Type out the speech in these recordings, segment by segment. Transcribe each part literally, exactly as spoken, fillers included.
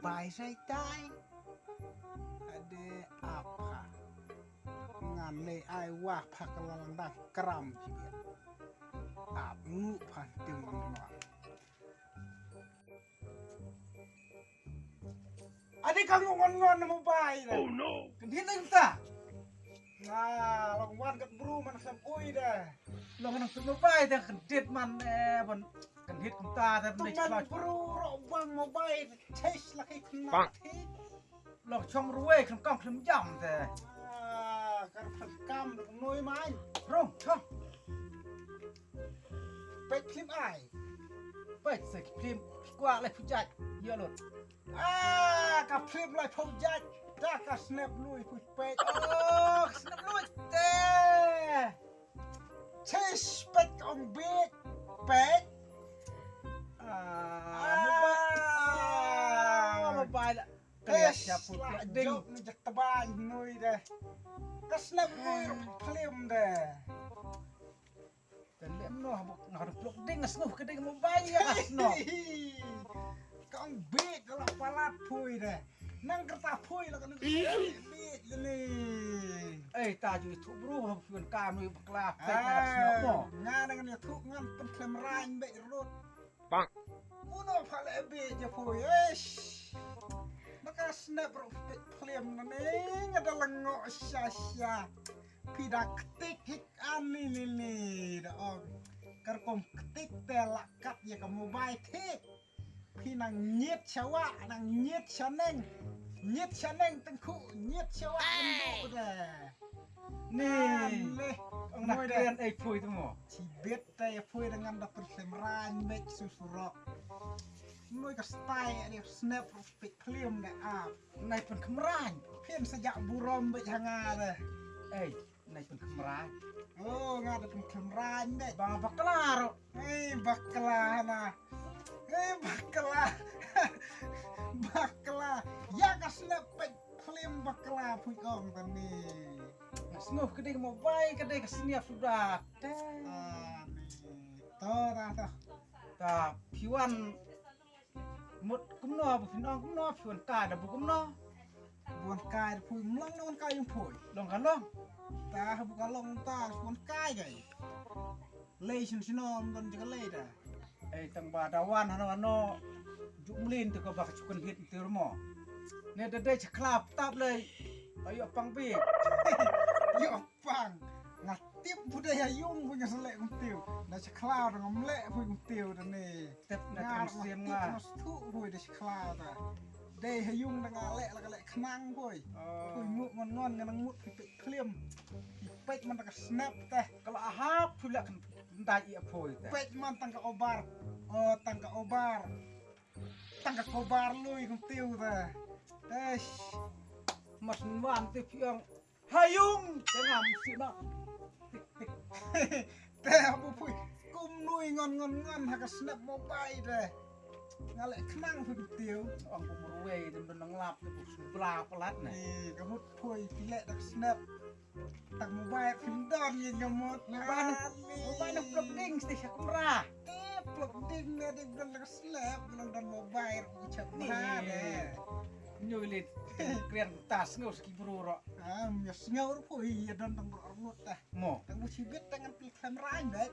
Bai sai tai. Ade apa? Ngan leh ai wah pha ka la lang dang kram sibit. Ap ngu phan tim ngan. Ade ka ngu ngon ngon na mobile. Oh no. Kan hit lang ta. Nga long wan kat bru man kham ui da. Long nang tu mobile da kan dit man eh ban kan hit kumta da ban man bru ro bang mobile chase la ki khna thi. Long chong ruwe kham kam kham jam da. Ah, kar kham kam da noi mai. Rong chong. Pek phlim ai. Pek se phlim kwa le phujat. Yo lot. Ah, ka phlim lai phau jat. Da ka snap lui pui pek. Oh, snap lui te. Chase pek ong big pek. Ah, mobile. Ah, mobile. Kaliat siap pun la ding. Jok ni jek tebai nui deh. Ka snap lui phlim deh. Kan lem noh buk nga ruplok ding snguf ka ding mobile ya kas noh. Kong bit la palat phui deh. Nang kerta phui la kan bit ni. Eh ta ju tu bro ha pun ka nui bakla. Pek na snop mo. Nga nang ni tu ngan pen klem rain bek rut. Bang. Uno pale bit je phui. Eish. Maka snap bro pek klem na ni nga da lengo sha sha. Phi da ktik hik ani ni ni da ong. Kerkom ktik te la kat ya ka mobile thik. Phi nang nyit shawa nang nyit shaneng. Nyit shaneng tengku nyit shawa kendu de. Ni. Ong nak kren ai phui tu mo. Chibit te phui dengan da persemran bek susurok. Noi ka stai ni snap pik klim de ap. Nai pun kemran. Pin sejak burom bek hanga de. Ei. Nai pun kemran. Oh, nga da pun kemran de. Bang bakla ro. Hei bakla na. Hei bakla. Bakla. Ya ka snap pek klim bakla pui ong tani. Snguf keding mobile keding ka sniap sudah. Ani. To da to. Ta piwan. Mut kumno ba phin ong kumno phi wan kai da bu kumno. Bu wan kai da phui mlang na wan kai yung phui. Long ka long. Ta bu ka long ta bu wan kai kai. Lei shin shin om don jaga lei ta. Ei tang ba da wan hano hano. Juk mlin tu ka ba ka chukan hit tu rumo. Ne da dei chakla tap lei. Ayo pang bi. Yo pang. Nga tip bu dei ha yung bu nga selek kumtiu. Da chakla da ngam lek bu kumtiu da ne. Tip na nga kam siam nga. Nga tip nga stu bu da chakla da. Dei ha yung da nga lek la ka lek khnang bu. Oh. Bu ngut ngon ngon nga nang mut phi pek klim. Phi pek man da ka snap teh. Ka la hap phi lek ndai i a poi teh. Pek man tang ka obar. Oh tang ka obar. Tang ka kobar lui kumtiu teh. Eish. Mas nwan tip yang. Hayung, te ngam sih na. Te abu pui. Kum nui ngon ngon ngon ha ka snap mobile de. Nga leh khnang pui tiu. Ong kum ruwei dem don nglap te kum subla palat ne. Ni ka mut pui pi leh da ka snap. Tak mobile phi don ye ngamut. Mobile nang plok ding sti sha kamra. Te plok ding ne ding don da ka snap, don don mobile ku chap ma de. Nyu le krian tas ngau ski bru ro. Ah, mia sngew ruh pui ïa don tang bro arngut tah. Mo. Tang bu chibit tang ngan pil khlem rain bet.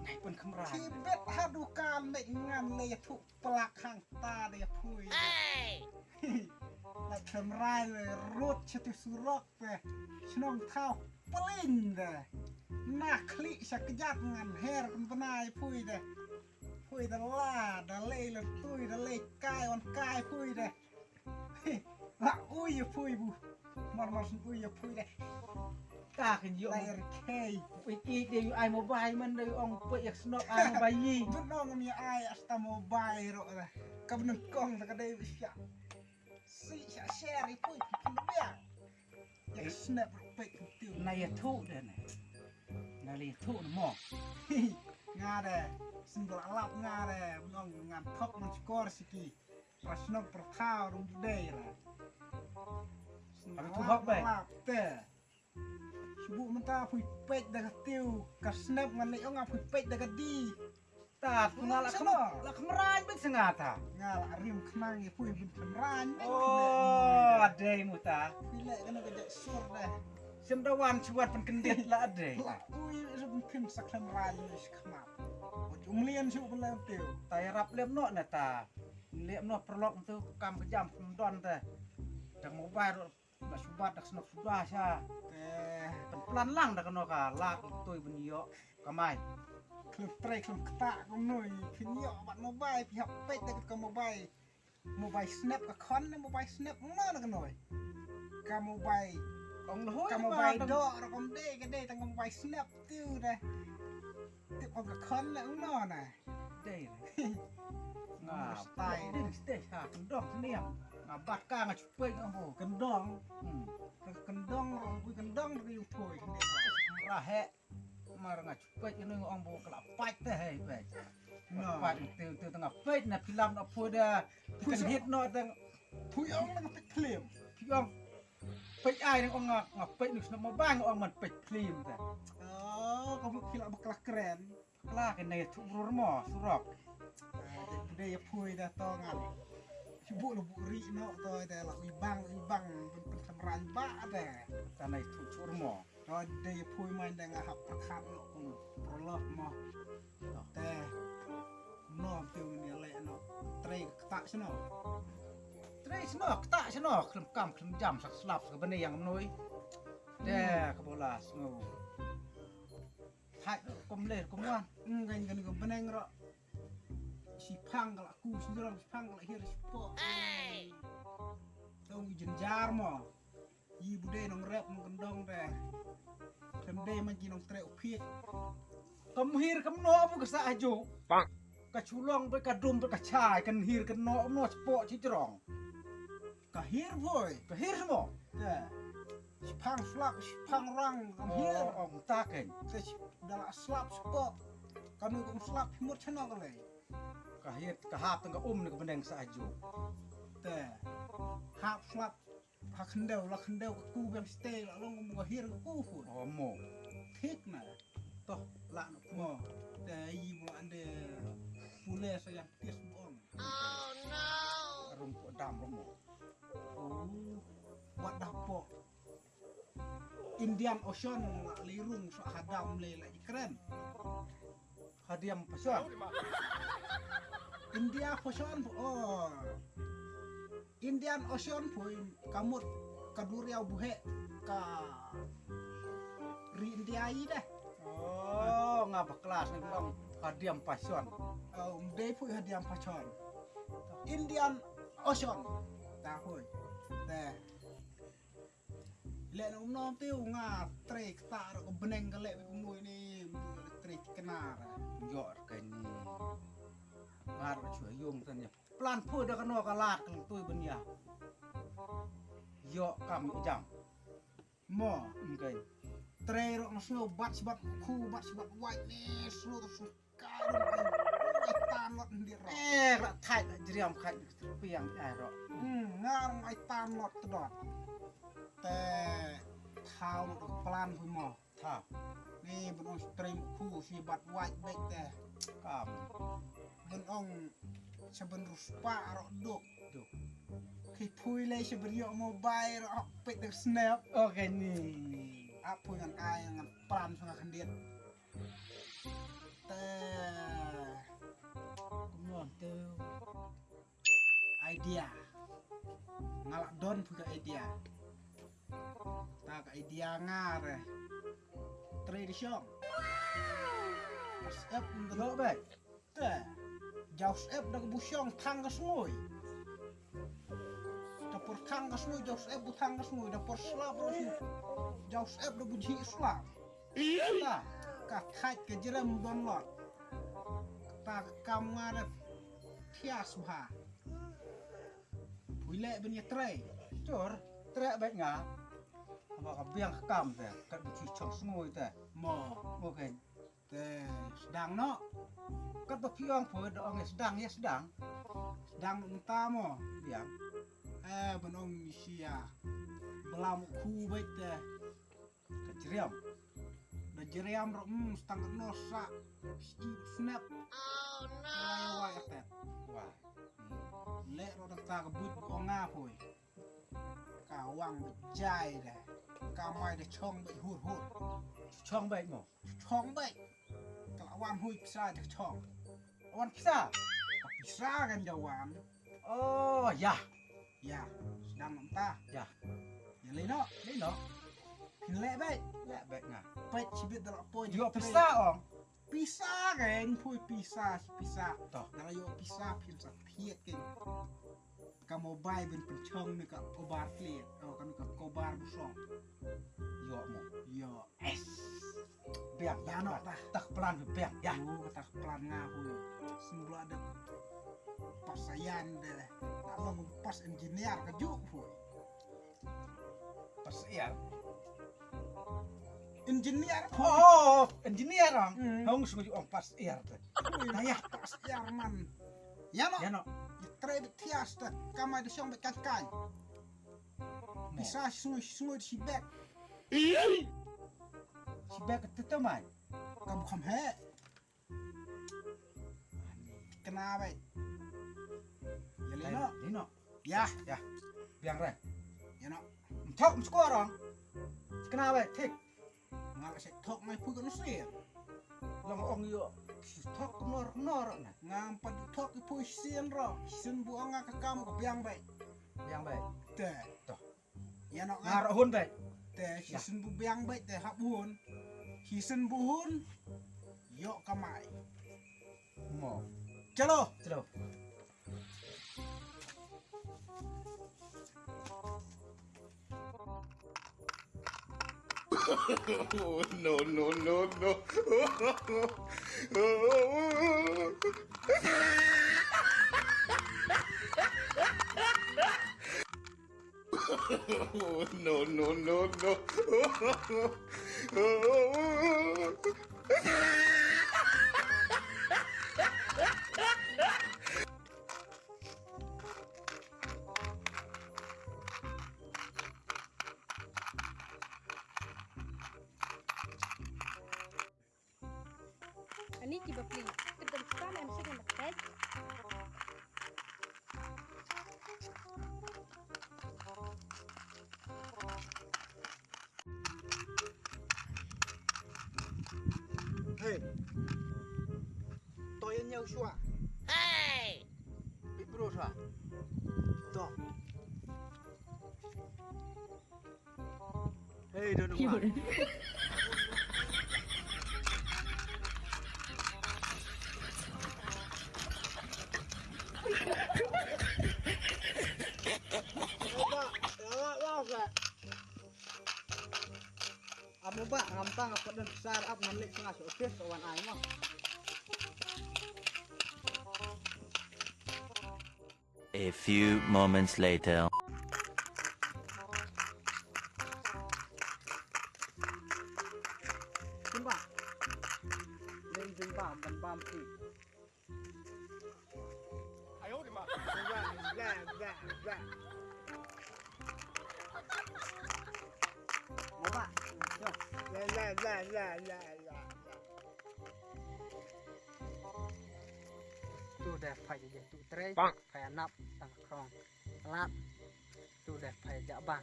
Nai pun khlem rain. Chibit ha dukan ne ngan le ïa thuk plak hang ta de ïa pui. La khlem rain le rut chati surok te. Chnong thaw plin de. Na khli sha kjat ngan her kun bnai pui de. Pui de la da lei le tui de lei kai on kai pui de. La ui ïa phui bu. Mar mar sun ui ïa phui de. Ka kan ïoh. Lai er kei. Ui ki de yu ai mobile man de ong pui ïa snok ai mobile yi. Bun ong mi ai asta mobile ro de. Ka bneng kong de ka de bi sha. Si sha share ïa phui phi phin bia. Ïa snap ro pek tiu. Na ïa thu de ne. Na ïa thu ne mo. Nga de. Single alap nga de. Bun ong ngan thok man skor siki. Pra shnong pra thaw rung dei ra. Shnong pra thaw te. Shu mynta phui peit da ka tiu ka snap ngan leh ong a phui peit da ka di. Ta tu nga la kham la kham raiñ bad snga ta. Nga la rim khnang ïa pui bin kham raiñ bad. Oh, adei mu ta. Pui leh kano ka jait sur deh. Sim da wan shuwat pynkyndit la adei. La pui rim khim sa kham raiñ ni shi khmat. Wat um lien shu pynlem tiu. Ta ïarap lem noh na ta. Lem noh paralok tu kam ka jam kham don ta. Dang mobile ruh. Ba shu bat dak shnok shu ba sha. Te pynplan lang da kano ka lad tui ban ïoh kamai. Khlem trei khlem kta kumno i phin ïoh bat mobile phi hap peit da ka mobile. Mobile snap ka khon ne mobile snap ma na kano. Ka mobile. Ong lhoi ka mobile do ro kom de ka de tang ka mobile snap tiu de. Tip ong ka khon le ong no na. Dei. Nga stai ding stage ha kendong sniang. Nga bat ka nga chupet ong bo. Kendong. Hmm. Ka kendong ro bui kendong ri u thoi. Ra he. Mar nga chupet ino ong bo kala pait te he pait. No. Pait te te tengah pait na film na phoda. Pui hit no teng. Pui ong na pait film. Pui ong. Peit ai nang ong nga peit nus na mobile nga ong man peit film ta. Oh, ka mut phi la bakla kren. Bakla kane thu brur mo surok. Dei phui da to ngan. Shu bu lu bu ri no to da la ui bang ui bang ben pen samran ba da. Kane thu chur mo. To dei phui man da nga hap perkhat no kum prolog mo. Te no phi ni le no trei kata sno. Trei sno kata sno khlem kam khlem jam sak slap sak bane yang noi. Te ka bola sno. Hai kom le kom wan. Ngan ngan ko beneng ro. Si phang kala ku si ro si phang kala hir si po. Tong jinjar mo. Yi bu dei nong rep nong kendong de. Kem dei man ki nong trei u phit. Kam hir kam no bu ka sa aju. Bang. Ka chulong be ka dum be ka chai kan hir kan no no spot chi jrong. Ka hir boy. Ka hir mo. Te. Shipang slap shipang rang kam hir. Oh, oh, ta ken. Te shi- dala slap spot. Kanu kum slap himut chano ka lei. Ka hir ka hap tang ka um ni ka beneng sa aju. Te. Hap slap. Ha khyndeu la khyndeu ka ku biang stay la long mo hir ka ku fu. Oh mo. Thik na. Toh la no mo. Te yi mo ande pule sa yang pis bong. Oh no. Rum po dam mo. Oh. Wat dah po. Indian Ocean la lirung sa hadam le la ikren. Hadiam Pashon. India Pashon oh. Indian Ocean poi kamut ka duriau buhe ka ri India i deh. Oh, nga baklas ni bilang Hadiam Pashon. Oh, dei poi Hadiam Pashon. Indian Ocean. Ta poi. Deh. Le nong nom tiu nga trei kta ro ko beneng ka le ko mui ni trei kena. Yo ka ni. Mar ko chua yung tan ya. Plan phu da kano ka lat kan tui ben ya. Yo kam jam. Mo. Ngai. Trei ro ngasno bat bat khu bat bat wai ni snu tu. Ka ai tan lot ndir ro. Eh, ra thai la jriam khai ni terpiang ai ro. Hmm, ngar ai tan lot tdot. Te thau lot plan phu mo. Tha. Ni ben ong stream phu si bat wai bek te. Kam. Ben ong sa ben ruspa ro duk. Duk. Khi phui le sa ben yo mobile ro pek de snap. Okay ni. Ap phui ngan ai ngan plan sa ngan khandit. Te kumno te idea. Nga la don phi ka idea. Ta ka idea nga re. Tradition. Sep ndo be. Te. Jauh sep da ka bushong thang ka sngui. Da por thang ka sngui jauh sep bu thang ka sngui da por slap ro. Jauh sep da bu ji slap. Ka thait ka jrem don lot. Kata ka kam nga da thias bha. Pui leh ben ya trei. Chor, trei bek nga. Haba ka biang ka kam te, kat bu chi chong sngui te. Mo. Mo ken. Te sdang no. Kat ba piong pui da ong ya sdang ya sdang. Sdang no ta mo. Biang. Eh, ben ong ni sia. Belam khu bek te. Ka jriam. Jeriam ruh, mm, stang ka nos sa. Snap. Wai, wai, atet. Wai. Leh ruh dang ta ka but ko nga poi. Ka wang bejai de. Ka mai de chong bej hur hur. Chong bej mo. Chong bej. Ka la wan hui pisa de chong. Wan pisa. Ka pisa kan jawan. Oh, ya. Ya, sedang mynta. Ya. Ya lei noh. Lei noh. Phin leh beit. Leh beit nga. Peit shibit da la poi. Ïoh pisa ong. Pisa kein, poi pisa, pisa. Toh. Da la ïoh pisa phin sa thied kein. Ka mobile ban pynchong ne ka cover clear. Oh, kan ka cover busong. Ïoh mo. Ïoh. Es. Biang, ya noh, tah. Tah plan biang, ya. Oh, tah plan nga pun. Sembla de pas sayan de. Nak long pas engineer ka juk pun. Pas sayan. Engineer. Oh, engineer ang. Hmm. Hong sungguh ong pas sayan de. Nah, ya, pas sayan man. Ya noh. Ya noh. Trei bit thias de. Kamai de siang bit kan kan. Pisa sngui sngui shibek. Shibek tu tu mai. Kam kham he. Kena bai. Ya lino. Lino. Ya. Ya. Biang re. Ya no. Thok mskor ong. Kena bai thik. Nga la sek thok ngai pui ka nusin. Long ong yo. Thok nor nor na. Ngam pat thok i pui sin ro. Sin bu ong nga ka kam ka biang bai. Biang bai. Te. Toh. Ya no. Ngar hun bai. Te hisin bu biang bai te hap hun. Hisin bu hun. Yo kamai. Mo. Chalo. Chalo. No, no, no, no. No, no, no, no. Ani ki bapli, kedem stan em sik em tek. Hey. To yan yau shwa. Hey. Bibro shwa. To. Hey, don't know what. Amo ba ngam tang apa dan besar ap ngam lek tengah sopir kawan ai mah. A few moments later. Jumpa. Leng jumpa ban bam ki. Ayo di ma. Mo ba. Yo. La la la la la la. Tu da phai ja tu trei, phai anap tang krong. Lat. Tu da phai ja bang.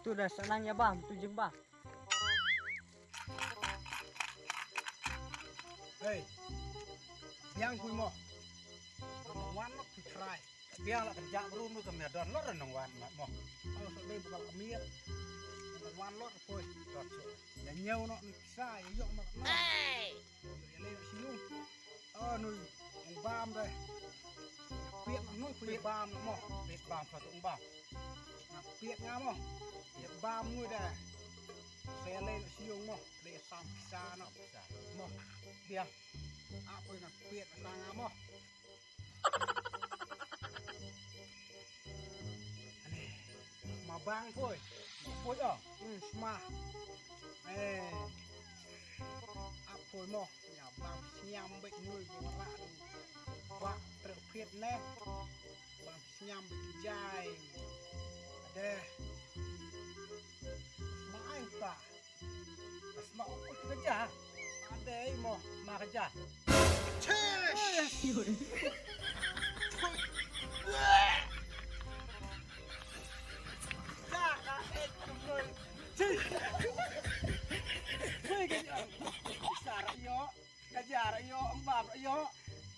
Tu da sanang ya bam, tu jing bam. Hey. Biang kui mo. Wan nok tu trai. Biang la kerja berum tu kami don lor nang wan mo. Kalau sedih bukan kami. Nang wan lor poi. Dot. Ya nyau nok ni pisa ya yok mak nok. Hey. Yo, ya le sinu. Oh, nui, ong bam de. Piet nui, piet bam mo. Piet bam satu ong bam. Nah, piet nga mo. Piet bam nui de. Saya le siung mo. Le sam pisa no. Mo. Dia. Apa nak piet sang mo. Ma bang poi. Ma poi oh. Hmm, sma. Eh. Ap poi mo. Ya bang sñiam bek nui ko ra. Ba trek phiet ne. Bang sñiam bek jai. Deh. Ma ai ta. Sma Ka ja. Ka ja ra ïoh, ka ja ra ïoh, ym bam ra ïoh.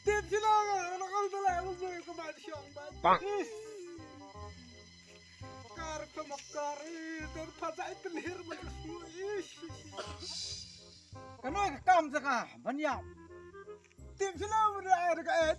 Tip sila nga, na ka sala, ym bam ka ma shong ba. Bang. Kar ka ma kar, eh, ter pha sa i tlir ma ka su, ish. Ka noi ka kam sa ka, ban ïap. Tip sila nga, ka et.